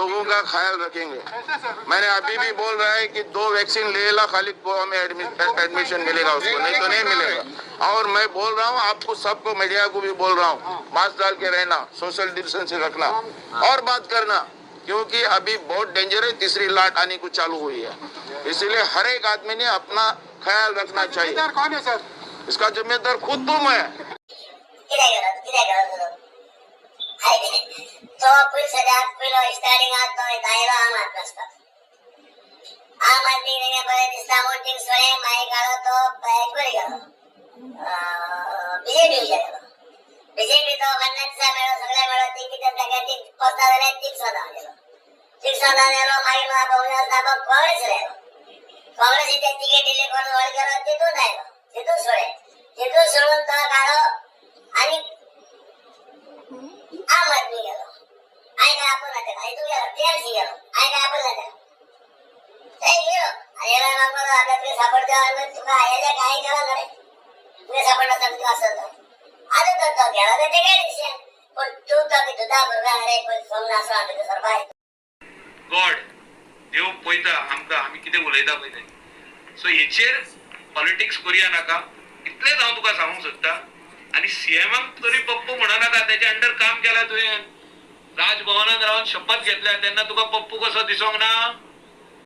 लोगों का ख्याल रखेंगे। मैंने अभी भी बोल रहा है कि दो वैक्सीन ले ला, खाली गोवा में एडमिशन मिलेगा उसको, नहीं तो नहीं मिलेगा। और मैं बोल रहा हूँ आपको सबको, मीडिया को भी बोल रहा हूँ, मास्क डाल के रहना, सोशल डिस्टेंस रखना और बात करना, क्योंकि अभी बहुत डेंजर है। तीसरी लाट आने को चालू हुई है, इसीलिए हर एक आदमी ने अपना ख्याल रखना चाहिए। जिम्मेदार कौन है सर? इसका जिम्मेदार खुद तुम है। कित्याक गेलो? कित्याक गेलो तुजो? तो पयलीं सद्याक पयलो स्टार्टिंगाक तो आयलो आम आदमी आसता। आम आदमी तेंगे बरें दिसता म्हूण थिंग सोडलें। मागीर काडलो तो हेजे गेलो, बीजेपी गेलो। बीजेपी तो केन्ना दिसा मेळ्ळो, सगळें मेळ्ळो। थिंग कितें ताका थिंग पसता जाल्यार थिंग सोदां गेलो, थिंग सोदां गेलो। मागीर म्हाका आसता काँग्रेस आयलो। काँग्रेसीचे तिकेट दिले कोण वयर गेलो, तितून आयलो, तितून सोडलें। तितून सोडून तो काडलो आनी आम आदमी गेलो। हांवें काय आपलो ना तेका, हितून गेलो, टीएमसी गेलो। हांवें काय आपलो ना तेका, थंय गेलो आनी येयलो। म्हाका आपल्या तुगे सापडटा आनी तुका हेजें कांय केलां न्हय, तुगे सापडना तुका आसत। आतां तर तो गेलो तें तेगे डिसिजन, पूण तूं तो तुझा भुरग्यांक रे पळय सोमना आसा तुका सरपाय। गॉड, देव पळयता आमकां, आमी कितें उलयता पळय तें। सो हेचेर पॉलिटिक्स करुया नाका, इतलेंच हांव तुका सांगूंक सोदता। आनी सीएमाक तरी पप्पू म्हणो नाका। तेच्या अंडर काम केलां तुवें, राजभवनान रावन शपथ घेतल्या, तेन्ना तुका पप्पू कसो दिसोंक ना?